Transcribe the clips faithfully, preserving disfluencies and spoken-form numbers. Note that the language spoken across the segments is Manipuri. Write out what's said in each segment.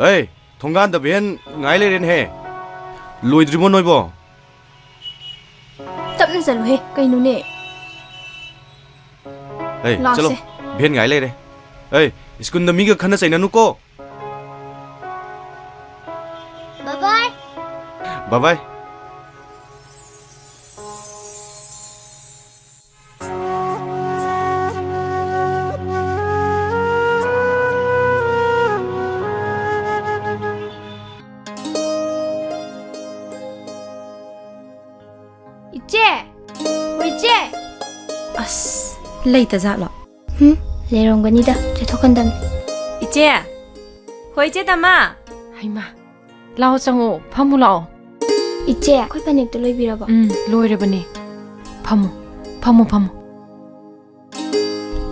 ꯑꯩ, ꯊꯣꯡꯒꯥꯟꯗ ꯚꯦꯟ ꯉꯥꯏ ꯂꯩꯔꯦꯅꯦꯍꯦ꯫ ꯂꯣꯏꯗ꯭ꯔꯤꯕꯣ ꯅꯣꯏꯕꯣ? ꯇꯞꯅ ꯆꯠꯂꯨꯍꯦ, ꯀꯩꯅꯣꯅꯦ? ꯑꯩ, ꯂꯥꯛꯁꯦ꯫ ꯆꯠꯂꯣ꯫ ꯚꯦꯟ ꯉꯥꯏ ꯂꯩꯔꯦ꯫ ꯑꯩ, ꯁ꯭ꯀꯨꯜꯗ ꯃꯤꯒ ꯈꯟꯅ ꯆꯩꯅꯅꯨꯀꯣ꯫ ꯕꯥꯏ ꯕꯥꯏ꯫ ꯕꯥꯏ ꯕꯥꯏ꯫ ꯏꯆꯦ! ꯍꯣ, ꯏꯆꯦ! ꯑꯁ, ꯂꯩꯇꯖꯥꯠꯂꯣ? ꯍꯨꯝ, ꯂꯩꯔꯝꯒꯅꯤꯗ, ꯆꯠꯊꯣꯛꯀꯟꯗꯕꯅꯤ꯫ ꯏꯆꯦ! ꯍꯣ, ꯏꯆꯦ ꯇꯝꯃ! ꯍꯩꯃꯥ, ꯂꯥꯛꯑꯣ, ꯆꯪꯉꯛꯑꯣ, ꯐꯝꯃꯨ ꯂꯥꯛꯑꯣ꯫ ꯏꯆꯦ, ꯑꯩꯈꯣꯏ ꯐꯅꯦꯛꯇꯣ ꯂꯣꯏꯕꯤꯔꯕꯣ? ꯎꯝ, ꯂꯣꯏꯔꯕꯅꯦ꯫ ꯐꯝꯃꯨ, ꯐꯝꯃꯨ, ꯐꯝꯃꯨ꯫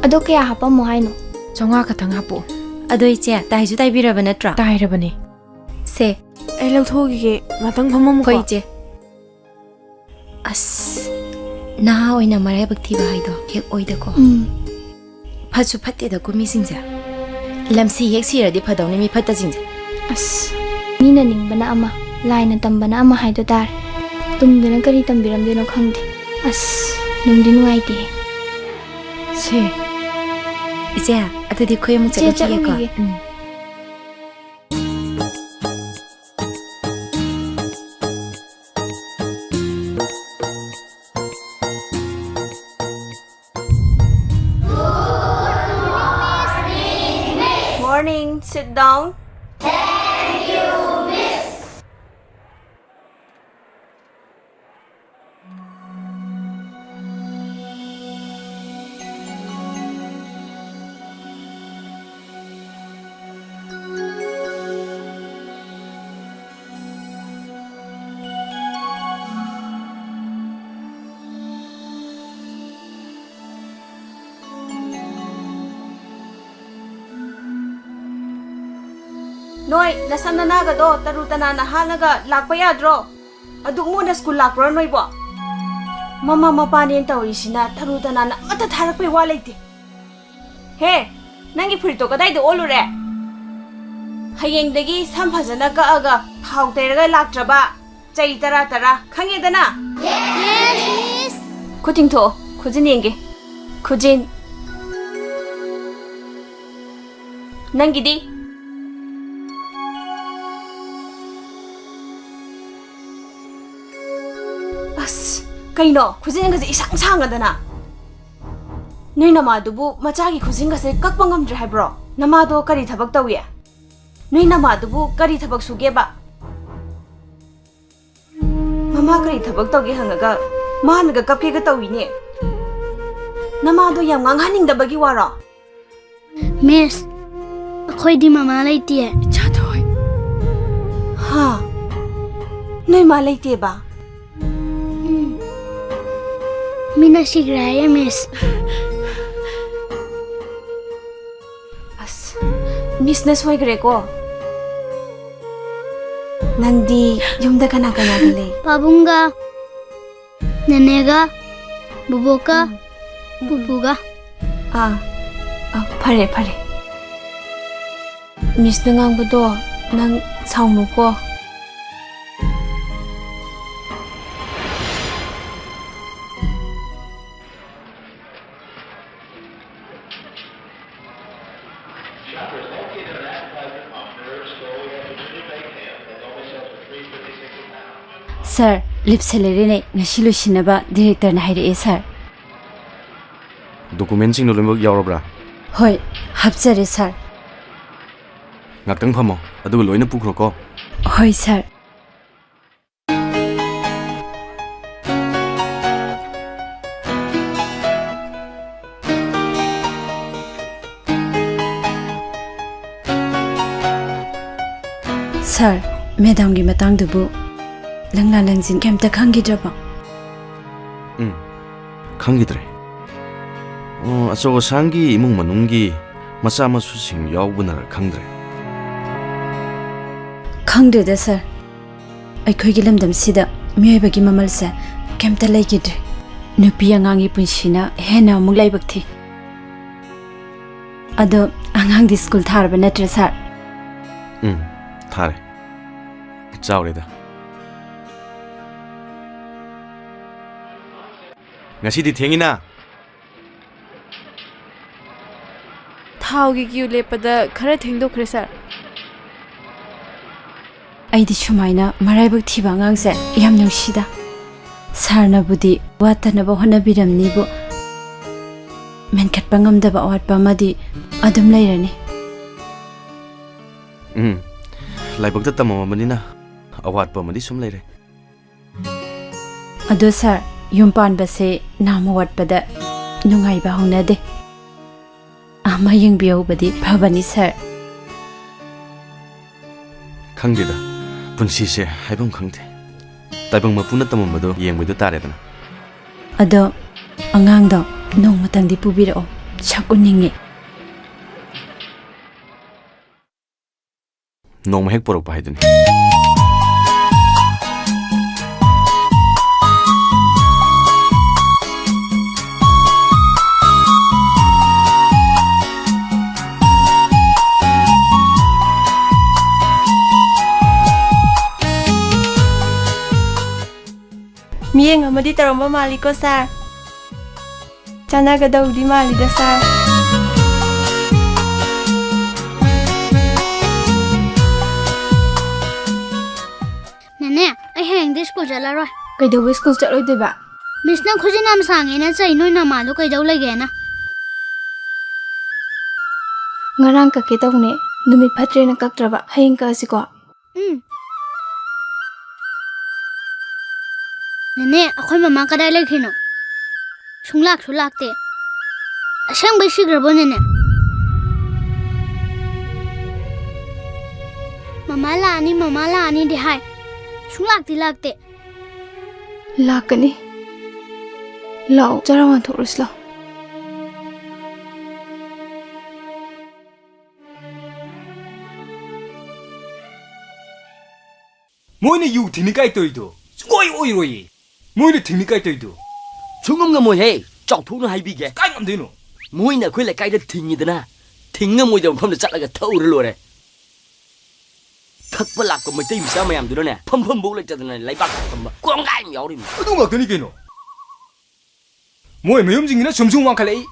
ꯑꯗꯣ ꯀꯌꯥ ꯍꯥꯞꯄꯝꯃꯣ ꯍꯥꯏꯅꯣ? ꯆꯥꯝꯃꯉꯥ ꯈꯛꯇꯪ ꯍꯥꯞꯄꯛꯑꯣ꯫ ꯑꯗꯣ ꯏꯆꯦ, ꯇꯥꯏꯁꯨ ꯇꯥꯏꯕꯤꯔꯕ ꯅꯠꯇ꯭ꯔꯣ? ꯇꯥꯏꯔꯕꯅꯦ꯫ ꯁꯦ꯫ ꯑꯩ ꯂꯧꯊꯣꯛꯈꯤꯒꯦ, ꯉꯥꯛꯇꯪ ꯐꯝꯃꯝꯃꯨꯀꯣ꯫ ꯍꯣꯏ, ꯏꯆꯦ꯫ ꯑꯁ, ꯅꯍꯥ ꯑꯣꯏꯅ ꯃꯔꯥꯏꯕꯛ ꯊꯤꯕ ꯍꯥꯏꯗꯣ ꯍꯦꯛ ꯑꯣꯏꯗꯀꯣ꯫ ꯎꯝ꯫ ꯐꯠꯁꯨ ꯐꯠꯇꯦꯗꯀꯣ ꯃꯤꯁꯤꯡꯁꯦ꯫ ꯂꯝꯁꯤ ꯍꯦꯛ ꯁꯤꯔꯗꯤ ꯐꯗꯧꯅꯤ ꯃꯤ ꯐꯠꯇꯁꯤꯡꯁꯦ꯫ ꯑꯁ, ꯃꯤꯅ ꯅꯤꯡꯕꯅ ꯑꯃ, ꯂꯥꯏꯅ ꯇꯝꯕꯅ ꯑꯃ ꯍꯥꯏꯗꯣ ꯇꯥꯔꯦ꯫ ꯇꯨꯡꯗꯅ ꯀꯔꯤ ꯇꯝꯕꯤꯔꯝꯗꯣꯏꯅꯣ ꯈꯪꯗꯦ꯫ ꯑꯁ, ꯅꯨꯡꯗꯤ ꯅꯨꯡꯉꯥꯏꯇꯦꯍꯦ꯫ ꯁꯦ꯫ ꯏꯆꯦ, ꯑꯗꯨꯗꯤ ꯑꯩꯈꯣꯏ ꯑꯃꯨꯛ ꯏꯆꯦ, ꯆꯠꯂꯨꯈꯤꯒꯦꯀꯣ꯫ ꯆꯠꯂꯨꯈꯤꯒꯦ꯫ ꯎꯝ꯫ Morning, sit down. ꯅꯣꯏ ꯅꯁꯝ ꯅꯅꯥꯒꯗꯣ ꯇꯔꯨ ꯇꯅꯥꯟꯅ ꯍꯥꯠꯂꯒ ꯂꯥꯛꯄ ꯌꯥꯗ꯭ꯔꯣ? ꯑꯗꯨꯛ ꯃꯣꯠꯅ ꯁ꯭ꯀꯨꯜ ꯂꯥꯛꯄ꯭ꯔꯣ ꯅꯣꯏꯕꯣ? ꯃꯃꯥ ꯃꯄꯥꯅꯦꯅ ꯇꯧꯔꯤꯁꯤꯅ ꯇꯔꯨ ꯇꯅꯥꯟꯅ ꯑꯃꯠꯇ ꯊꯥꯔꯛꯄꯩ ꯋꯥ ꯂꯩꯇꯦ꯫ ꯍꯦ, ꯅꯪꯒꯤ ꯐꯨꯔꯤꯠꯇꯣ ꯀꯗꯥꯏꯗ ꯑꯣꯜꯂꯨꯔꯦ? ꯍꯌꯦꯡꯗꯒꯤ ꯁꯝ ꯐꯖꯅ ꯀꯛꯑꯒ ꯊꯥꯎ ꯇꯩꯔꯒ ꯂꯥꯛꯇ꯭ꯔꯕ ꯆꯩ ꯇꯔꯥ ꯇꯔꯥ, ꯈꯪꯉꯦꯗꯅ? ꯈꯨꯠ ꯇꯤꯡꯊꯣꯛꯑꯣ, ꯈꯨꯖꯤꯟ ꯌꯦꯡꯒꯦ꯫ ꯈꯨꯖꯤꯟ꯫ ꯅꯪꯒꯤꯗꯤ? ꯑꯁ, ꯀꯩꯅꯣ ꯈꯨꯖꯤꯟꯒꯁꯦ ꯏꯁꯥꯡ ꯁꯥꯡꯉꯗꯅ? ꯅꯣꯏ ꯅꯃꯥꯗꯨꯕꯨ ꯃꯆꯥꯒꯤ ꯈꯨꯖꯤꯟꯒꯁꯦ ꯀꯛꯄ ꯉꯝꯗ꯭ꯔꯦ ꯍꯥꯏꯕ꯭ꯔꯣ? ꯅꯃꯥꯗꯣ ꯀꯔꯤ ꯊꯕꯛ ꯇꯧꯏ? ꯅꯣꯏ ꯅꯃꯥꯗꯨꯕꯨ ꯀꯔꯤ ꯊꯕꯛ ꯁꯨꯒꯦꯕ? ꯃꯃꯥ ꯀꯔꯤ ꯊꯕꯛ ꯇꯧꯒꯦ ꯍꯪꯉꯒ ꯃꯥꯅꯒ ꯀꯞꯀꯦꯒ ꯇꯧꯏꯅꯦ꯫ ꯅꯃꯥꯗꯣ ꯌꯥꯝ ꯉꯥꯡꯍꯟꯅꯤꯡꯗꯕꯒꯤ ꯋꯥꯔꯣ? ꯃꯤꯁ, ꯑꯩꯈꯣꯏꯗꯤ ꯃꯃꯥ ꯂꯩꯇꯦ꯫ ꯏꯆꯥꯊꯣꯏ꯫ ꯍꯥ? ꯅꯣꯏ ꯃꯥ ꯂꯩꯇꯦꯕ? ꯎꯝ꯫ ꯃꯤꯅ ꯁꯤꯈ꯭ꯔꯦ ꯍꯥꯏꯌꯦ, ꯃꯤꯁ꯫ ꯑꯁ, ꯃꯤꯁꯅ ꯁꯣꯏꯈ꯭ꯔꯦꯀꯣ꯫ ꯅꯪꯗꯤ ꯌꯨꯝꯗ ꯀꯅꯥ ꯀꯅꯥꯒ ꯂꯩ? ꯄꯥꯕꯨꯡꯒ, ꯅꯦꯅꯦꯒ, ꯕꯣꯕꯣꯛꯀ, ꯎꯝ꯫ ꯄꯨꯄꯨꯒ꯫ ꯑꯥ, ꯑꯥ, ꯐꯔꯦ, ꯐꯔꯦ꯫ ꯃꯤꯁꯅ ꯉꯥꯡꯕꯗꯣ ꯅꯪ ꯁꯥꯎꯅꯨꯀꯣ꯫ ꯁꯥꯔ, ꯂꯤꯞ ꯁꯦꯂꯔꯤꯅꯦ, ꯉꯁꯤ ꯂꯣꯏꯁꯤꯟꯅꯕ ꯗꯤꯔꯦꯛꯇꯔꯅ ꯍꯥꯏꯔꯛꯑꯦ, ꯁꯥꯔ꯫ ꯗꯣꯀꯨꯃꯦꯟꯁꯤꯡꯗꯣ ꯂꯣꯏꯅꯃꯛ ꯌꯥꯎꯔꯕ꯭ꯔꯥ? ꯍꯣꯏ, ꯍꯥꯞꯆꯔꯦ, ꯁꯥꯔ꯫ ꯉꯥꯛꯇꯪ ꯐꯝꯃꯣ, ꯑꯗꯨꯒ ꯂꯣꯏꯅ ꯄꯨꯈ꯭ꯔꯣꯀꯣ꯫ ꯍꯣꯏ, ꯁꯥꯔ꯫ ꯁꯥꯔ, ꯃꯦꯗꯥꯝꯒꯤ ꯃꯇꯥꯡꯗꯨꯕꯨ ꯂꯪꯂꯥ ꯂꯪꯖꯤꯟ ꯀꯩꯝꯇ ꯈꯪꯈꯤꯗ꯭ꯔꯕꯣ? ꯎꯝ, ꯈꯪꯈꯤꯗ꯭ꯔꯦ꯫ ꯑꯣ, ꯑꯆꯧ ꯑꯁꯥꯡꯒꯤ ꯏꯃꯨꯡ ꯃꯅꯨꯡꯒꯤ ꯃꯆꯥ ꯃꯁꯨꯁꯤꯡ ꯌꯥꯎꯕꯅꯔ ꯈꯪꯗ꯭ꯔꯦ꯫ ꯈꯪꯗ꯭ꯔꯦꯗ, ꯁꯥꯔ꯫ ꯑꯩꯈꯣꯏꯒꯤ ꯂꯝꯗꯝꯁꯤꯗ ꯃꯤꯑꯣꯏꯕꯒꯤ ꯃꯃꯜꯁꯦ ꯀꯩꯝꯇ ꯂꯩꯈꯤꯗ꯭ꯔꯦ꯫ ꯅꯨꯄꯤ ꯑꯉꯥꯡꯒꯤ ꯄꯨꯟꯁꯤꯅ ꯍꯦꯟꯅ ꯑꯃꯨꯛ ꯂꯥꯏꯕꯛ ꯊꯤ꯫ ꯑꯗꯣ ꯑꯉꯥꯡꯗꯤ ꯁ꯭ꯀꯨꯜ ꯊꯥꯔꯕ ꯅꯠꯇ꯭ꯔꯥ, ꯁꯥꯔ? ꯎꯝ, ꯊꯥꯔꯦ꯫ ꯆꯥꯎꯔꯦꯗ꯫ ꯉꯁꯤꯗꯤ ꯊꯦꯡꯉꯤꯅ꯫ ꯊꯥꯎꯒꯤ ꯀ꯭ꯌꯨ ꯂꯦꯞꯄꯗ ꯈꯔ ꯊꯦꯡꯗꯣꯛꯈ꯭ꯔꯦ, ꯁꯥꯔ꯫ ꯑꯩꯗꯤ ꯁꯨꯃꯥꯏꯅ ꯃꯔꯥꯏꯕꯛ ꯊꯤꯕ ꯑꯉꯥꯡꯁꯦ ꯌꯥꯝ ꯅꯨꯡꯁꯤꯗ꯫ ꯁꯥꯔꯅꯕꯨꯗꯤ ꯋꯥꯠꯇꯅꯕ ꯍꯣꯠꯅꯕꯤꯔꯝꯅꯤꯕꯨ, ꯃꯦꯟꯈꯠꯄ ꯉꯝꯗꯕ ꯑꯋꯥꯠꯄ ꯑꯃꯗꯤ ꯑꯗꯨꯝ ꯂꯩꯔꯅꯤ꯫ ꯎꯝ, ꯂꯥꯏꯕꯛꯇ ꯇꯝꯃꯝꯃꯕꯅꯤꯅ ꯑꯋꯥꯠꯄ ꯑꯃꯗꯤ ꯁꯨꯝ ꯂꯩꯔꯦ꯫ ꯑꯗꯣ ꯁꯥꯔ, ꯌꯨꯝ ꯄꯥꯟꯕꯁꯦ ꯅꯥꯝꯃ ꯋꯥꯠꯄꯗ ꯅꯨꯡꯉꯥꯏꯕ ꯍꯧꯅꯗꯦ꯫ ꯑꯃ ꯌꯦꯡꯕꯤꯍꯧꯕꯗꯤ ꯐꯕꯅꯤ, ꯁꯥꯔ꯫ ꯈꯪꯗꯦꯗ, ꯄꯨꯟꯁꯤꯁꯦ ꯍꯥꯏꯐꯝ ꯈꯪꯗꯦ꯫ ꯇꯥꯏꯕꯪ ꯃꯄꯨꯅ ꯇꯝꯃꯝꯕꯗꯣ ꯌꯦꯡꯕꯗꯨ ꯇꯥꯔꯦꯗꯅ꯫ ꯑꯗꯣ ꯑꯉꯥꯡꯗꯣ ꯅꯣꯡꯃꯇꯪꯗꯤ ꯄꯨꯕꯤꯔꯛꯑꯣ, ꯁꯛ ꯎꯅꯤꯡꯉꯦ꯫ ꯅꯣꯡꯃ ꯍꯦꯛ ꯄꯨꯔꯛꯄ ꯍꯥꯏꯗꯨꯅꯤ꯫ ꯃꯤꯠꯌꯦꯡ ꯑꯃꯗꯤ ꯇꯧꯔꯝꯕ ꯃꯥꯜꯂꯤꯀꯣ, ꯁꯥꯔ꯫ ꯆꯥꯟꯅꯒꯗꯧꯗꯤ ꯃꯥꯜꯂꯤꯗ, ꯁꯥꯔ꯫ ꯅꯦꯅꯦ, ꯑꯩ ꯍꯌꯦꯡꯗꯤ ꯁ꯭ꯀꯨꯜ ꯆꯠꯂꯔꯣꯏ꯫ ꯀꯩꯗꯧꯕꯩ ꯁ꯭ꯀꯨꯜ ꯆꯠꯂꯣꯏꯗꯣꯏꯕ? ꯃꯤꯁꯅ ꯈꯨꯖꯤꯟ ꯌꯥꯝ ꯁꯥꯡꯉꯦꯅ ꯆꯩ, ꯅꯣꯏ ꯅꯃꯥꯗꯣ ꯀꯩꯗꯧ ꯂꯩꯒꯦꯅ꯫ ꯉꯔꯥꯡ ꯀꯛꯀꯦ ꯇꯧꯅꯦ, ꯅꯨꯃꯤꯠ ꯐꯠꯇ꯭ꯔꯦꯅ ꯀꯛꯇ꯭ꯔꯕ, ꯍꯌꯦꯡ ꯀꯛꯑꯁꯤꯀꯣ꯫ ꯎꯝ꯫ ꯅꯦꯅꯦ, ꯑꯩꯈꯣꯏ ꯃꯃꯥ ꯀꯗꯥꯏ ꯂꯩꯈ꯭ꯔꯤꯅꯣ? ꯁꯨꯡꯂꯥꯛꯁꯨ ꯂꯥꯛꯇꯦ꯫ ꯑꯁꯦꯡꯕꯩ ꯁꯤꯈ꯭ꯔꯕꯣ, ꯅꯦꯅꯦ? ꯃꯃꯥ ꯂꯥꯛꯑꯅꯤ, ꯃꯃꯥ ꯂꯥꯛꯑꯅꯤꯗꯤ ꯍꯥꯏ, ꯁꯨꯡꯂꯥꯛꯇꯤ ꯂꯥꯛꯇꯦ꯫ ꯂꯥꯛꯀꯅꯤ꯫ ꯂꯥꯛꯑꯣ, ꯆꯔꯥ ꯋꯥꯟꯊꯣꯛꯂꯁꯤ ꯂꯥꯛꯑꯣ꯫ ꯃꯣꯏꯅ ꯌꯨ ꯊꯤꯡꯅꯤ ꯀꯥꯏ ꯇꯧꯔꯤꯗꯣ ꯁꯨꯡꯑꯣꯏ ꯑꯣꯏꯔꯣꯏꯌꯦ꯫ ꯃꯣꯏꯅ ꯊꯤꯡꯅꯤ ꯀꯥꯏ ꯇꯧꯔꯤꯗꯣ꯫ ꯁꯨꯡꯉꯝ ꯉꯝꯃꯣꯏꯍꯦ꯫ ꯆꯥꯎꯊꯣꯛꯅ ꯍꯥꯏꯕꯤꯒꯦ꯫ ꯀꯥꯏ ꯉꯝꯗꯣꯏꯅꯣ? ꯃꯣꯏꯅ ꯑꯩꯈꯣꯏ ꯂꯩꯀꯥꯏꯗ ꯊꯤꯡꯉꯤꯗꯅ, ꯊꯤꯡ ꯉꯝꯃꯣꯏꯗꯕ ꯃꯐꯝꯗ ꯆꯠꯂꯒ ꯊꯛꯎꯔ ꯂꯣꯏꯔꯦ꯫ ꯊꯛꯄ ꯂꯥꯛꯄ ꯃꯩꯇꯩ ꯃꯆꯥ ꯃꯌꯥꯝꯗꯨꯅꯅꯦ, ꯐꯝꯐꯝꯐꯧ ꯂꯩꯇꯗꯅ ꯂꯩꯕꯥꯛꯇ ꯐꯝꯕ ꯀꯣꯡꯒꯥꯏ ꯑꯃ ꯌꯥꯎꯔꯤꯕꯅꯤ꯫ ꯑꯗꯨ ꯉꯥꯛꯇꯅꯤ ꯀꯩꯅꯣ꯫ ꯃꯣꯏ ꯃꯌꯨꯝꯁꯤꯡꯁꯤꯅ ꯁꯨꯝ ꯁꯨꯝ ꯋꯥꯡꯈꯠꯂꯛꯏ,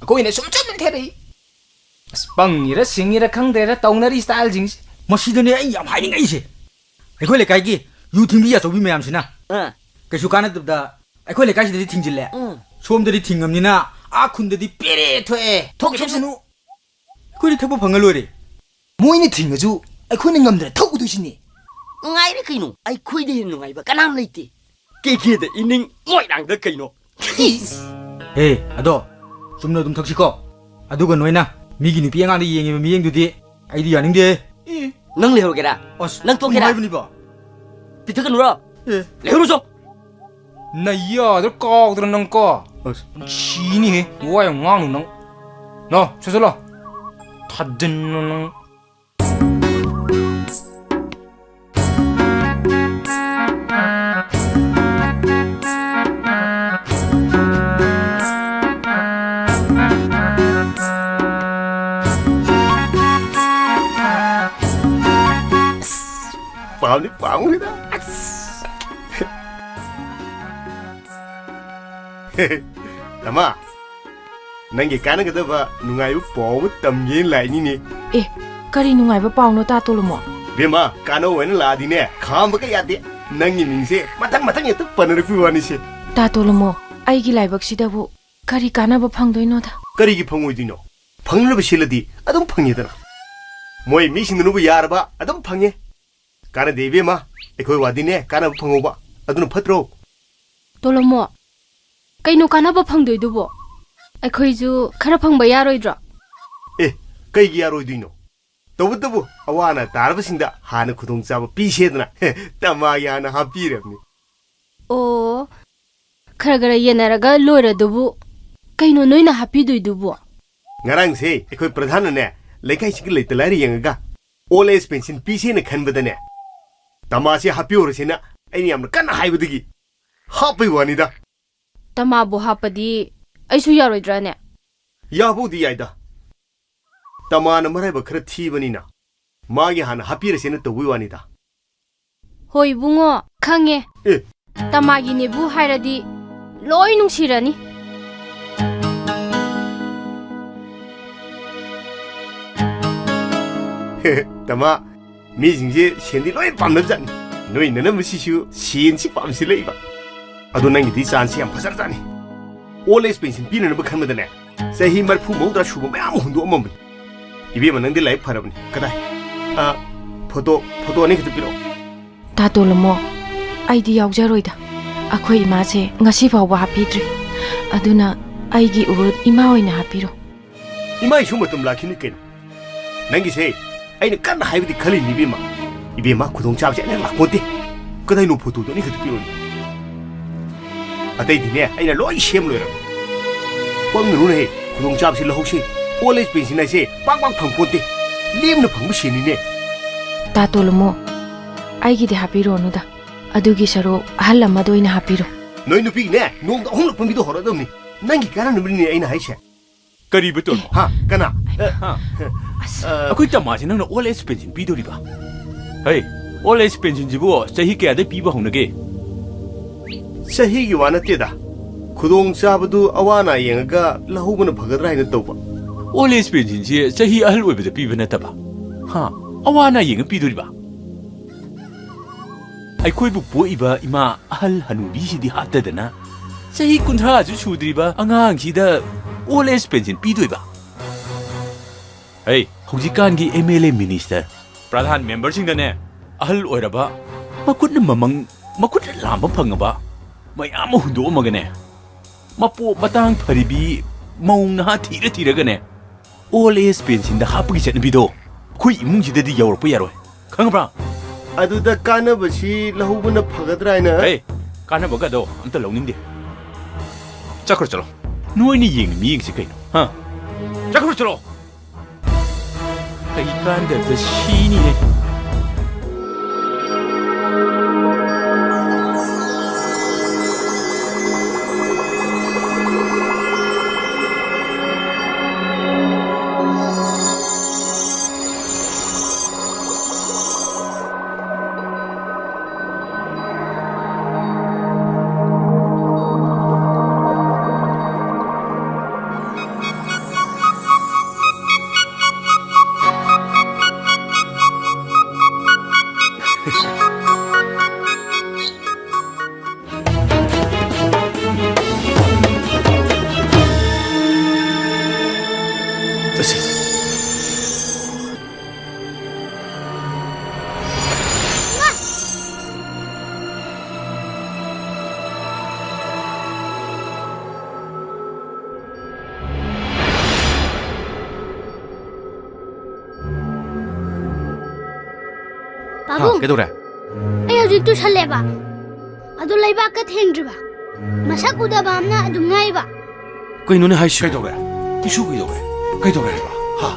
ꯑꯩꯈꯣꯏꯅ ꯁꯨꯝ ꯁꯨꯝ ꯅꯦꯝꯊꯔꯛꯏ꯫ ꯑꯁ, ꯄꯪꯉꯤꯔ ꯁꯤꯡꯉꯤꯔ ꯈꯪꯗ꯭ꯔꯦꯗ ꯇꯧꯅꯔꯤ ꯁ꯭ꯇꯥꯏꯜꯁꯤꯡꯁꯦ꯫ ꯃꯁꯤꯗꯅꯦ ꯑꯩ ꯌꯥꯝ ꯍꯥꯏꯅꯤꯡꯉꯛꯏꯁꯦ꯫ ꯑꯩꯈꯣꯏ ꯂꯩꯀꯥꯏꯒꯤ ꯌꯨ ꯊꯤꯡꯕꯤ ꯑꯆꯧꯕꯤ ꯃꯌꯥꯝꯁꯤꯅ ꯑꯥ꯫ ꯀꯩꯁꯨ ꯀꯥꯟꯅꯗꯕꯗ ꯑꯩꯈꯣꯏ ꯂꯩꯀꯥꯏꯁꯤꯗꯗꯤ ꯊꯤꯡꯖꯤꯜꯂꯦ꯫ ꯎꯝ꯫ ꯁꯣꯝꯗꯗꯤ ꯊꯤꯡꯉꯝꯅꯤꯅ ꯑꯥ ꯈꯨꯟꯗꯗꯤ ꯄꯦꯔꯦ ꯊꯣꯛꯑꯦ꯫ ꯊꯣꯛꯁꯅꯨ꯫ ꯑꯩꯈꯣꯏꯗꯤ ꯊꯛꯄ ꯐꯪꯉ ꯂꯣꯏꯔꯦ꯫ ꯃꯣꯏꯅ ꯊꯤꯡꯉꯁꯨ ꯑꯩꯈꯣꯏꯅ ꯉꯝꯗꯅ ꯊꯛꯎꯗꯣꯏꯁꯤꯅꯤ꯫ ꯅꯨꯡꯉꯥꯏꯔꯦ ꯀꯩꯅꯣ, ꯑꯩꯈꯣꯏꯗ ꯍꯦꯟꯅ ꯅꯨꯡꯉꯥꯏꯕ ꯀꯅꯥꯝ ꯂꯩꯇꯦ꯫ ꯀꯦ ꯀꯦꯗ ꯏꯅꯤꯡ ꯃꯣꯏꯔꯥꯡꯗ ꯀꯩꯅꯣ꯫ ꯏꯁ! ꯑꯦ, ꯑꯗꯣ ꯆꯨꯝꯅ ꯑꯗꯨꯝ ꯊꯛꯁꯤꯀꯣ꯫ ꯑꯗꯨꯒ ꯅꯣꯏꯅ ꯃꯤꯒꯤ ꯅꯨꯄꯤ ꯑꯉꯥꯡꯗ ꯌꯦꯡꯉꯤꯕ ꯃꯤꯠꯌꯦꯡꯗꯨꯗꯤ ꯑꯩꯗꯤ ꯌꯥꯅꯤꯡꯗꯦ꯫ ꯅꯪ ꯂꯩꯍꯧꯔꯒꯦꯔꯥ? ꯑꯁ, ꯅꯪ ꯊꯣꯛꯀꯦꯔꯥ? ꯍꯥꯏꯕꯅꯤꯕ꯫ ꯄꯤꯊꯛꯀꯅꯨꯔꯣ? ꯑꯦ꯫ ꯂꯩꯍꯧꯔꯣ ꯆꯣ꯫ ꯅꯌꯥꯗ ꯀꯥꯎꯗ꯭ꯔ ꯅꯪ ꯀꯣ? ꯑꯁ꯫ ꯁꯤꯅꯤꯍꯦ꯫ ꯋꯥ ꯌꯥꯝ ꯉꯥꯡꯅꯨ ꯅꯪ꯫ ꯂꯥꯎ, ꯁꯠ ꯁꯠ ꯂꯥꯎ꯫ ꯊꯥꯖꯤꯟꯅꯨ ꯅꯪ꯫ ꯄꯥꯝꯗꯤ ꯄꯥꯝꯈ꯭ꯔꯦꯗ꯫ ꯑꯁ꯫ ꯇꯃꯥ, ꯅꯪꯒꯤ ꯀꯥꯟꯅꯒꯗꯕ ꯅꯨꯡꯉꯥꯏꯕ ꯄꯥꯎ ꯑꯃ ꯇꯝꯒꯦꯅ ꯂꯥꯛꯏꯅꯤꯅꯦ꯫ ꯑꯦ, ꯀꯔꯤ ꯅꯨꯡꯉꯥꯏꯕ ꯄꯥꯎꯅꯣ, ꯇꯥ ꯇꯣꯂꯨꯃꯣ? ꯕꯦꯝꯃ, ꯀꯥꯟꯅꯕ ꯑꯣꯏꯅ ꯂꯥꯛꯑꯗꯤꯅꯦ, ꯈꯥꯝꯕꯒ ꯌꯥꯗꯦ꯫ ꯅꯪꯒꯤ ꯃꯤꯡꯁꯦ ꯃꯊꯪ ꯃꯊꯪ ꯍꯦꯛꯇ ꯄꯟꯅꯔꯛꯄꯒꯤ ꯋꯥꯅꯤꯁꯦ꯫ ꯇꯥ ꯇꯣꯂꯨꯃꯣ, ꯑꯩꯒꯤ ꯂꯥꯏꯕꯛꯁꯤꯗꯕꯨ ꯀꯔꯤ ꯀꯥꯟꯅꯕ ꯐꯪꯗꯣꯏꯅꯣꯗ? ꯀꯔꯤꯒꯤ ꯐꯪꯉꯣꯏꯗꯣꯏꯅꯣ? ꯐꯪꯅꯕ ꯁꯤꯜꯂꯗꯤ ꯑꯗꯨꯝ ꯐꯪꯉꯦꯗꯅ꯫ ꯃꯣꯏ ꯃꯤꯁꯤꯡꯗꯨꯅꯕꯨ ꯌꯥꯔꯕ ꯑꯗꯨꯝ ꯐꯪꯉꯦ꯫ ꯀꯥꯟꯅꯗꯦ ꯏꯕꯦꯝꯃ, ꯑꯩꯈꯣꯏ ꯋꯥꯗꯤꯅꯦ ꯀꯥꯟꯅꯕ ꯐꯪꯍꯧꯕ ꯑꯗꯨꯅ ꯐꯠꯇ꯭ꯔꯣ? ꯇꯣꯂꯣꯃꯣ, ꯀꯩꯅꯣ ꯀꯥꯟꯅꯕ ꯐꯪꯗꯣꯏꯗꯨꯕꯣ? ꯑꯩꯈꯣꯏꯁꯨ ꯈꯔ ꯐꯪꯕ ꯌꯥꯔꯣꯏꯗ꯭ꯔꯣ? ꯑꯦ, ꯀꯩꯒꯤ ꯌꯥꯔꯣꯏꯗꯣꯏꯅꯣ? ꯇꯧꯕꯇꯕꯨ ꯑꯋꯥ ꯑꯅꯥ ꯇꯥꯔꯕꯁꯤꯡꯗ ꯍꯥꯟꯅ ꯈꯨꯗꯣꯡꯆꯥꯕ ꯄꯤꯁꯦꯗꯅ ꯇꯃꯥꯒꯤ ꯍꯥꯟꯅ ꯍꯥꯞꯄꯤꯔꯕꯅꯤ꯫ ꯑꯣ, ꯈꯔ ꯈꯔ ꯌꯦꯟꯅꯔꯒ ꯂꯣꯏꯔꯗꯨꯕꯨ꯫ ꯀꯩꯅꯣ ꯅꯣꯏꯅ ꯍꯥꯞꯄꯤꯗꯣꯏꯗꯨꯕꯨ? ꯉꯔꯥꯡꯁꯦ ꯑꯩꯈꯣꯏ ꯄ꯭ꯔꯙꯥꯟꯅꯅꯦ ꯂꯩꯀꯥꯏꯁꯤꯒꯤ ꯂꯩꯇ ꯂꯥꯏꯔ ꯌꯦꯡꯉꯒ ꯑꯣꯜ ꯑꯦꯖ ꯄꯦꯟꯁꯤꯟ ꯄꯤꯁꯦꯅ ꯈꯟꯕꯗꯅꯦ, ꯇꯃꯥꯁꯦ ꯍꯥꯞꯄꯤꯍꯧꯔꯁꯦꯅ ꯑꯩꯅ ꯌꯥꯝꯅ ꯀꯟꯅ ꯍꯥꯏꯕꯗꯒꯤ ꯍꯥꯞꯄꯩ ꯋꯥꯅꯤꯗ꯫ ꯇꯃꯥꯕꯨ ꯍꯥꯞꯄꯗꯤ ꯑꯩꯁꯨ ꯌꯥꯔꯣꯏꯗ꯭ꯔꯥꯅꯦ? ꯌꯥꯕꯨꯗꯤ ꯌꯥꯏꯗ꯫ ꯇꯃꯥꯅ ꯃꯔꯥꯏꯕꯛ ꯈꯔ ꯊꯤꯕꯅꯤꯅ꯫ ꯃꯥꯒꯤ ꯍꯥꯟꯅ ꯍꯥꯞꯄꯤꯔꯁꯦꯅ ꯇꯧꯕꯩ ꯋꯥꯅꯤꯗ꯫ ꯍꯣꯏ ꯏꯕꯨꯡꯉꯣ, ꯈꯪꯉꯦ꯫ ꯑꯦ꯫ ꯇꯃꯥꯒꯤꯅꯦꯕꯨ ꯍꯥꯏꯔꯗꯤ ꯂꯣꯏ ꯅꯨꯡꯁꯤꯔꯅꯤ꯫ ꯇꯃꯥ, ꯃꯤꯁꯤꯡꯁꯦ ꯁꯦꯟꯗꯤ ꯂꯣꯏ ꯄꯥꯝꯅꯕꯖꯥꯠꯅꯤ꯫ ꯅꯣꯏ ꯅꯅꯝꯃꯁꯤꯁꯨ ꯁꯦꯟꯁꯤ ꯄꯥꯝꯁꯤꯜꯂꯛꯏꯕ꯫ ꯑꯗꯣ ꯅꯪꯒꯤꯗꯤ ꯆꯥꯟꯁ ꯌꯥꯝ ꯐꯖꯔꯖꯥꯠꯅꯤ꯫ ꯑꯣꯜ ꯑꯦꯖ ꯄꯦꯟꯁꯤꯟ ꯄꯤꯅꯅꯕ ꯈꯟꯕꯗꯅꯦ, ꯆꯍꯤ ꯃꯔꯤꯐꯨ ꯃꯧꯗ꯭ꯔꯥ ꯁꯨꯕ ꯃꯌꯥꯝ ꯑꯃ ꯍꯨꯟꯗꯣꯛꯑꯝꯃꯕꯅꯤ꯫ ꯏꯕꯦꯝꯃ, ꯅꯪꯗꯤ ꯂꯥꯏꯔꯤꯛ ꯐꯔꯕꯅꯤ꯫ ꯀꯗꯥꯏ? ꯑ, ꯐꯣꯇꯣ, ꯐꯣꯇꯣ ꯑꯅꯤ ꯈꯛꯇ ꯄꯤꯔꯛꯑꯣ꯫ ꯇꯥ ꯇꯣꯂꯨꯃꯣ, ꯑꯩꯗꯤ ꯌꯥꯎꯖꯔꯣꯏꯗ꯫ ꯑꯩꯈꯣꯏ ꯏꯃꯥꯁꯦ ꯉꯁꯤ ꯐꯥꯎꯕ ꯍꯥꯞꯄꯤꯗ꯭ꯔꯤ꯫ ꯑꯗꯨꯅ ꯑꯩꯒꯤ ꯎꯔꯨꯠ ꯏꯃꯥ ꯑꯣꯏꯅ ꯍꯥꯞꯄꯤꯔꯣ꯫ ꯏꯃꯥꯏꯁꯨ ꯃꯇꯝ ꯂꯥꯛꯈꯤꯅꯤ ꯀꯩꯅꯣ꯫ ꯅꯪꯒꯤꯁꯦ ꯑꯩꯅ ꯀꯟꯅ ꯍꯥꯏꯕꯗꯤ ꯈꯜꯂꯤꯅꯤ ꯏꯕꯦꯝꯃ꯫ ꯏꯕꯦꯝꯃ, ꯈꯨꯗꯣꯡꯆꯥꯕꯁꯦ ꯑꯅꯤꯔꯛ ꯂꯥꯛꯄꯣꯟꯇꯦ꯫ ꯀꯗꯥꯏꯅꯣ ꯐꯣꯇꯣꯗꯣ ꯑꯅꯤ ꯈꯛꯇ ꯄꯤꯔꯛꯑꯣꯅꯦ꯫ ꯑꯇꯩꯗꯤꯅꯦ ꯑꯩꯅ ꯂꯣꯏ ꯁꯦꯝ ꯂꯣꯏꯔꯕꯅꯤ꯫ ꯄꯪꯒꯅꯨꯅꯦꯍꯦ, ꯈꯨꯗꯣꯡꯆꯥꯕꯁꯦ ꯂꯧꯍꯧꯁꯦ꯫ ꯑꯣꯜ ꯑꯦꯖ ꯄꯦꯟꯁꯤꯟ ꯍꯥꯏꯁꯦ ꯄꯥꯛ ꯄꯥꯛ ꯐꯪꯄꯣꯟꯇꯦ꯫ ꯂꯦꯝꯅ ꯐꯪꯕ ꯁꯦꯟꯅꯤꯅꯦ꯫ ꯇꯥ ꯇꯣꯂꯨꯃꯣ, ꯑꯩꯒꯤꯗꯤ ꯍꯥꯞꯄꯤꯔꯣꯅꯨꯗ꯫ ꯑꯗꯨꯒꯤ ꯁꯔꯨꯛ ꯑꯍꯜ ꯑꯃꯗ ꯑꯣꯏꯅ ꯍꯥꯞꯄꯤꯔꯣ꯫ ꯅꯣꯏ ꯅꯨꯄꯤꯒꯤꯅꯦ ꯅꯣꯡꯃꯗ ꯑꯍꯨꯝꯂꯛ ꯄꯪꯕꯤꯗꯣ ꯍꯧꯔꯗꯕꯅꯤ꯫ ꯅꯪꯒꯤ ꯀꯥꯟꯅꯅꯕꯅꯤꯅꯦ ꯑꯩꯅ ꯍꯥꯏꯁꯦ꯫ ꯀꯔꯤꯕ ꯇꯣꯂꯨꯃꯣ? ꯍꯥ? ꯀꯅꯥ? ꯑꯦ, ꯍꯥ? ꯑꯁ꯫ ꯑ, ꯑꯩꯈꯣꯏ ꯇꯃꯥꯁꯦ ꯅꯪꯅ ꯑꯣꯜ ꯑꯦꯖ ꯄꯦꯟꯁꯤꯟ ꯄꯤꯗꯣꯔꯤꯕ? ꯍꯩ, ꯑꯣꯜ ꯑꯦꯖ ꯄꯦꯟꯁꯤꯟꯁꯤꯕꯨ ꯆꯍꯤ ꯀꯌꯥꯗꯩ ꯄꯤꯕ ꯍꯧꯅꯒꯦ? ꯆꯍꯤꯒꯤ ꯋꯥ ꯅꯠꯇꯦꯗ꯫ ꯈꯨꯗꯣꯡꯆꯥꯕꯗꯨ ꯑꯋꯥ ꯑꯅꯥ ꯌꯦꯡꯉꯒ ꯂꯧꯍꯧꯕꯅ ꯐꯒꯗ꯭ꯔꯥ ꯍꯥꯏꯅ ꯇꯧꯕ꯫ ꯑꯣꯜ ꯑꯦꯖ ꯄꯦꯟꯁꯤꯟꯁꯤ ꯆꯍꯤ ꯑꯍꯜ ꯑꯣꯏꯕꯗ ꯄꯤꯕ ꯅꯠꯇꯕ, ꯍꯥ, ꯑꯋꯥ ꯑꯅꯥ ꯌꯦꯡꯉ ꯄꯤꯗꯣꯔꯤꯕ? ꯑꯩꯈꯣꯏꯕꯨ ꯄꯣꯛꯏꯕ ꯏꯃꯥ ꯑꯍꯜ ꯍꯅꯨꯕꯤꯁꯤꯗꯤ ꯍꯥꯠꯇꯗꯅ, ꯆꯍꯤ ꯀꯨꯟꯊ꯭ꯔꯥꯁꯨ ꯁꯨꯗ꯭ꯔꯤꯕ ꯑꯉꯥꯡꯁꯤꯗ ꯑꯣꯜ ꯑꯦꯖ ꯄꯦꯟꯁꯤꯟ ꯄꯤꯗꯣꯏꯕ? ꯍꯩ, ꯍꯧꯖꯤꯛꯀꯥꯟꯒꯤ ꯑꯦꯝ ꯑꯦꯜ ꯑꯦ ꯃꯤꯅꯤꯁꯇꯔ, ꯄ꯭ꯔꯙꯥꯟ ꯃꯦꯝꯕꯔꯁꯤꯡꯗꯅꯦ, ꯑꯍꯜ ꯑꯣꯏꯔꯕ, ꯃꯈꯨꯠꯅ ꯃꯃꯪ, ꯃꯈꯨꯠꯅ ꯂꯥꯝꯕ ꯐꯪꯉꯕ ꯃꯌꯥꯝ ꯑꯃ ꯍꯨꯟꯗꯣꯛꯑꯝꯃꯒꯅꯦ, ꯃꯄꯣꯞ ꯃꯇꯥꯡ ꯐꯔꯤꯕꯤ ꯃꯧ ꯅꯍꯥ ꯊꯤꯔ ꯊꯤꯔꯒꯅꯦ, ꯑꯣꯜ ꯑꯦꯖ ꯄꯦꯟꯁꯤꯟꯗ ꯍꯥꯞꯄꯒꯤ ꯆꯠꯅꯕꯤꯗꯣ ꯑꯩꯈꯣꯏ ꯏꯃꯨꯡꯁꯤꯗꯗꯤ ꯌꯧꯔꯛꯄ ꯌꯥꯔꯣꯏ꯫ ꯈꯪꯉꯕ꯭ꯔꯥ? ꯑꯗꯨꯗ ꯀꯥꯟꯅꯕꯁꯤ ꯂꯧꯍꯧꯕꯅ ꯐꯒꯗ꯭ꯔꯥ ꯍꯥꯏꯅ꯫ ꯑꯦ, ꯀꯥꯟꯅꯕꯒꯗꯣ ꯑꯝꯇ ꯂꯧꯅꯤꯡꯗꯦ꯫ ꯆꯠꯈ꯭ꯔꯣ, ꯆꯠꯂꯣ꯫ ꯅꯣꯏꯅ ꯌꯦꯡꯉꯤ ꯃꯤꯠꯌꯦꯡꯁꯤ ꯀꯩꯅꯣ? ꯍꯥ? ꯆꯠꯈ꯭ꯔꯣ, ꯆꯠꯂꯣ꯫ ꯀꯩ ꯀꯥꯟꯗꯕꯗ ꯁꯤꯅꯤꯍꯦ꯫ ꯄꯥꯕꯨꯡ, ꯀꯩꯗꯧꯔꯦ? ꯑꯩ ꯍꯧꯖꯤꯛ ꯇꯨꯁꯜꯂꯦꯕ꯫ ꯑꯗꯨ ꯂꯩꯕꯥꯛꯀ ꯊꯦꯡꯗ꯭ꯔꯤꯕ꯫ ꯃꯁꯛ ꯎꯗꯕ ꯑꯃꯅ ꯑꯗꯨꯝ ꯉꯥꯛꯏꯕ꯫ ꯀꯩꯅꯣꯅꯦ ꯍꯥꯏꯁꯤꯕꯣ? ꯀꯩꯗꯧꯔꯦ? ꯏꯁꯨ ꯀꯩꯗꯧꯔꯦ? ꯀꯩꯗꯧꯔꯦ ꯍꯥꯏꯕ? ꯍꯥ?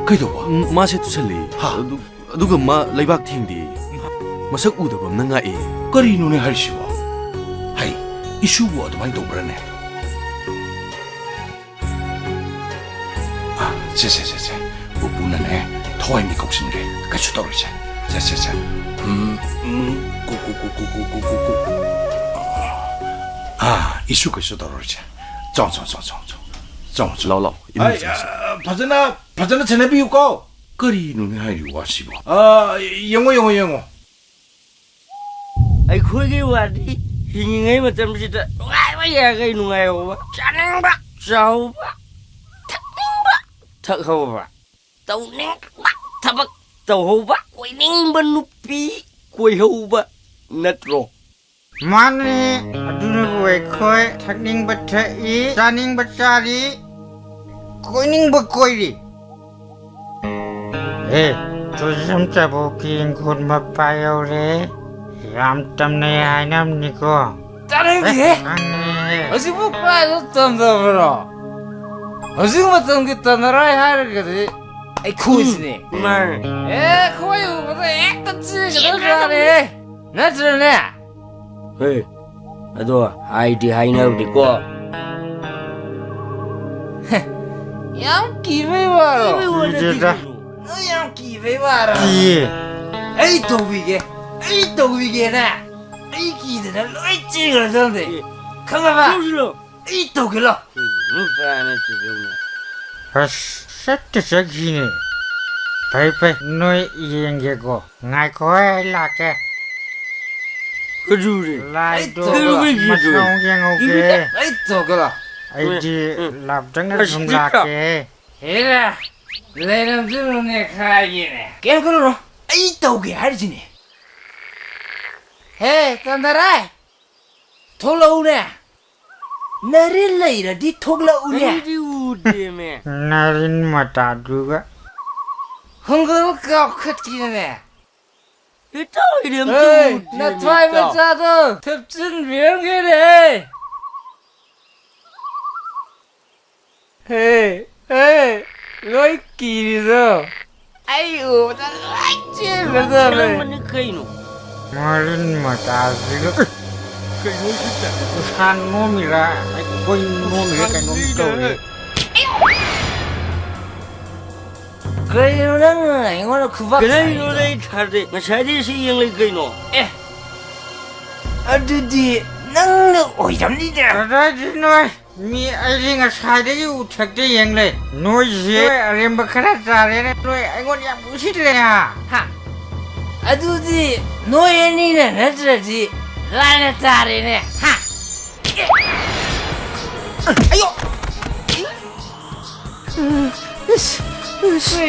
ꯀꯩꯗꯧꯕ? ꯎꯝ, ꯃꯥꯁꯦ ꯇꯨꯁꯜꯂꯦ꯫ ꯍꯥ? ꯑꯗꯨ, ꯑꯗꯨꯒ ꯃꯥ ꯂꯩꯕꯥꯛ ꯊꯦꯡꯗꯦ꯫ ꯃꯁꯛ ꯎꯗꯕ ꯑꯃꯅ ꯉꯥꯛꯑꯦ꯫ ꯀꯔꯤꯅꯣꯅꯦ ꯍꯥꯏꯁꯤꯕꯣ? ꯍꯩ, ꯏꯁꯨꯕꯨ ꯑꯗꯨꯃꯥꯏꯅ ꯇꯧꯕ꯭ꯔꯥꯅꯦ? ꯑ, ꯁꯦ, ꯁꯦ, ꯁꯦ, ꯁꯦ꯫ ꯄꯨꯄꯨꯅꯅꯦ, ꯊꯋꯥꯏ ꯃꯤ ꯀꯧꯁꯤꯟꯒꯦ꯫ ꯀꯩꯁꯨ ꯇꯧꯔꯣꯏꯁꯦ꯫ ꯁꯦ, ꯁꯦ, ꯁꯦ꯫ ꯎꯝ, ꯎꯝ, ꯀꯨ, ꯀꯨ, ꯀꯨ꯫ ꯑ, ꯏꯁꯨ ꯀꯩꯁꯨ ꯇꯧꯔꯣꯏꯁꯦ꯫ ꯆꯥꯎ, ꯆꯥꯎ, ꯆꯥꯎ, ꯆꯥꯎ, ꯆꯥꯎ꯫ ꯆꯥꯎ, ꯆꯥꯎ꯫ ꯂꯥꯎ, ꯂꯥꯎ꯫ ꯏꯃꯨꯡ ꯑꯩ, ꯆꯪꯁꯤ꯫ ꯑ, ꯐꯖꯅ, ꯐꯖꯅ ꯁꯦꯟꯅꯕꯤꯌꯨꯀꯣ꯫ ꯀꯔꯤꯅꯣꯅꯦ ꯍꯥꯏꯔꯤ ꯋꯥꯁꯤꯕꯣ? ꯑ, ꯌꯦꯡꯉꯣ, ꯌꯦꯡꯉꯣ, ꯌꯦꯡꯉꯣ꯫ ꯑꯩꯈꯣꯏꯒꯤ ꯋꯥꯗꯤ ꯍꯤꯡꯉꯤꯉꯩ ꯃꯇꯝꯁꯤꯗ ꯅꯨꯡꯉꯥꯏꯕ ꯌꯥꯈꯩ ꯅꯨꯡꯉꯥꯏꯍꯧꯕ, ꯆꯥꯅꯤꯡꯕ ꯆꯥꯍꯧꯕ, ꯊꯛꯅꯤꯡꯕ ꯊꯛꯍꯧꯕ, ꯇꯧꯅꯤꯡꯕ ꯊꯕꯛ ꯇꯧꯍꯧꯕ, ꯀꯣꯏꯅꯤꯡꯕ ꯅꯨꯄꯤ ꯀꯣꯏꯍꯧꯕ ꯅꯠꯇ꯭ꯔꯣ? ꯃꯥꯅꯦ, ꯑꯗꯨꯅꯕꯨ ꯑꯩꯈꯣꯏ ꯊꯛꯅꯤꯡꯕ ꯊꯛꯏ, ꯆꯥꯅꯤꯡꯕ ꯆꯥꯔꯤ, ꯀꯣꯏꯅꯤꯡꯕ ꯀꯣꯏꯔꯤ꯫ ꯑꯦ, ꯇꯨꯔꯤꯖꯝ ꯆꯥꯕꯣꯛꯀꯤ ꯏꯪꯈꯣꯜ ꯃꯄꯥ ꯌꯧꯔꯦ꯫ ꯌꯥꯝ ꯇꯝꯅꯩ ꯍꯥꯏꯅꯕꯅꯤꯀꯣ꯫ ꯇꯥꯅꯤꯡꯗꯦꯍꯦ꯫ ꯑꯦ, ꯈꯪꯉꯦ꯫ ꯍꯧꯖꯤꯛꯄꯨ ꯀꯗꯥꯏꯗ ꯇꯝꯅꯕꯅꯣ? ꯍꯧꯖꯤꯛ ꯃꯇꯝꯒꯤ ꯇꯝꯅꯔꯥꯏ ꯍꯥꯏꯔꯒꯗꯤ ꯑꯩꯈꯣꯏꯁꯤꯅꯦ꯫ ꯃꯥꯅꯦ꯫ ꯑꯦ, ꯑꯩꯈꯣꯏ ꯎꯕꯗ ꯍꯦꯛꯇ ꯆꯦꯟꯒꯗꯧꯖꯥꯠꯅꯦ꯫ ꯅꯠꯇ꯭ꯔꯅꯦ? ꯍꯦ, ꯑꯗꯣ ꯍꯥꯏꯗꯤ ꯍꯥꯏꯅꯕꯅꯤꯀꯣ꯫ ꯌꯥꯝ ꯀꯤꯕꯩ ꯋꯥꯔꯣ? ꯀꯤꯕꯩ ꯋꯥ ꯅꯠꯇꯦ ꯀꯤꯗꯦꯗ꯫ ꯀꯩꯅꯣ꯫ ꯅꯪ ꯌꯥꯝ ꯀꯤꯕꯩ ꯋꯥꯔꯣ? ꯀꯤꯌꯦ꯫ ꯑꯩ ꯇꯧꯕꯤꯒꯦ, ꯑꯩ ꯇꯧꯕꯤꯒꯦꯅꯦ꯫ ꯑꯩ ꯀꯤꯗꯅ ꯂꯣꯏ ꯆꯦꯟꯈ꯭ꯔꯗꯕꯅꯦ꯫ ꯑꯦ꯫ ꯈꯪꯉꯕ? ꯆꯠꯂꯨꯁꯤꯔꯣ? ꯑꯩ ꯇꯧꯒꯦ ꯂꯥꯎ꯫ ꯅꯨꯄꯥ ꯅꯠꯇꯦ ꯀꯩꯅꯣ꯫ ꯑꯁ, ꯆꯠꯇ ꯆꯠꯈꯤꯅꯦ꯫ ꯐꯩ, ꯐꯩ, ꯅꯣꯏ ꯌꯦꯡꯒꯦꯀꯣ꯫ ꯉꯥꯏꯈꯣ, ꯑꯩ ꯂꯥꯛꯀꯦ꯫ ꯀꯩꯗꯧꯔꯦ? ꯂꯥꯏꯗꯣ ꯑꯩ ꯊꯣꯛꯂꯛꯑꯣ꯫ ꯃꯊꯪ ꯌꯦꯡꯍꯧꯒꯦ꯫ ꯑꯩ ꯊꯣꯛꯂꯛꯑꯣ꯫ ꯑꯩꯗꯤ ꯎꯝ꯫ ꯂꯥꯞꯇꯛꯅ ꯁꯨꯝ ꯑꯁꯤꯗꯤ ꯂꯥꯛꯀꯦ꯫ ꯍꯦꯔꯥ, ꯂꯩꯔꯝꯗ꯭ꯔꯤꯅꯣꯅꯦ ꯈꯥꯏꯒꯦꯅꯦ꯫ ꯀꯩꯝ ꯈꯜꯂꯨꯅꯨ, ꯑꯩ ꯇꯧꯒꯦ ꯍꯥꯏꯔꯤꯁꯤꯅꯦ꯫ ꯍꯦ, ꯇꯟꯗꯔꯥꯏ! ꯊꯣꯛꯂꯛꯎꯅꯦ! ꯅꯔꯤꯟ ꯂꯩꯔꯗꯤ ꯊꯣꯛꯂꯛꯎꯅꯦ! ꯑꯩꯗꯤ ꯎꯗꯦꯃꯦ꯫ ꯅꯔꯤꯟ ꯃꯇꯥꯗꯨꯒ꯫ ꯍꯪꯒꯜ ꯀꯥꯎꯈꯠꯈꯤꯅꯦ! ꯏꯇꯥꯎ, ꯑꯩꯗꯤ ꯑꯝꯇ ꯍꯦ, ꯎꯗꯦꯃꯦ, ꯅꯊ꯭ꯋꯥꯏ ꯏꯇꯥꯎ꯫ ꯃꯆꯥꯗꯣ ꯊꯨꯞꯆꯤꯟꯕꯤꯔꯝꯒꯦꯅꯦ! ꯍꯦ, ꯍꯦ, ꯂꯣꯏ ꯀꯤꯔꯤꯗꯣ ꯑꯩ ꯎꯕꯗ ꯂꯣꯏ ꯆꯦꯟꯒ꯭ꯔꯗꯕꯅꯦ꯫ ꯆꯦꯜꯂꯝꯕꯅꯤ ꯀꯩꯅꯣ? ꯃꯔꯤꯟ ꯃꯇꯥꯁꯤꯒ꯫ ꯀꯩꯅꯣ ꯁꯤꯗ? ꯎꯁꯥ ꯅꯣꯝꯃꯤꯔꯥ? ꯑꯩꯈꯣꯏ ꯅꯣꯝꯃꯤꯔꯥ ꯀꯩꯅꯣꯝ ꯇꯧꯔꯦ꯫ ꯀꯩꯅꯣ ꯅꯪꯅ ꯑꯩꯉꯣꯟꯗ ꯈꯨꯕꯥꯛ ꯀꯗꯥꯏꯅꯣꯗ ꯊꯥꯔꯤꯗꯣ? ꯑꯩ ꯊꯥꯗꯦ? ꯉꯁꯥꯏꯗꯩ ꯁꯤ ꯌꯦꯡꯂꯩ ꯀꯩꯅꯣ? ꯑꯦ, ꯑꯗꯨꯗꯤ ꯅꯪꯅ ꯑꯣꯏꯔꯝꯅꯤꯗ꯫ ꯀꯗꯥꯏꯗꯩꯅꯣꯍꯦ? ꯃꯤ ꯑꯩꯗꯤ ꯉꯁꯥꯏꯗꯒꯤ ꯎꯊꯛꯇ ꯌꯦꯡ ꯂꯩ꯫ ꯅꯣꯏꯁꯦ ꯅꯣꯏ ꯑꯔꯦꯝꯕ ꯈꯔ ꯆꯥꯔꯦꯅ ꯅꯣꯏ ꯑꯩꯉꯣꯟꯗ ꯌꯥꯝ ꯎꯁꯤꯠꯇ꯭ꯔꯦ ꯍꯥ? ꯍꯥ? ꯑꯗꯨꯗꯤ ꯅꯣꯏ ꯑꯅꯤꯅ ꯅꯠꯇ꯭ꯔꯗꯤ ꯂꯥꯏꯅ ꯇꯥꯔꯦꯅꯦ꯫ ꯍꯥ? ꯑꯌꯣ! ꯏꯁ! ꯏꯁ!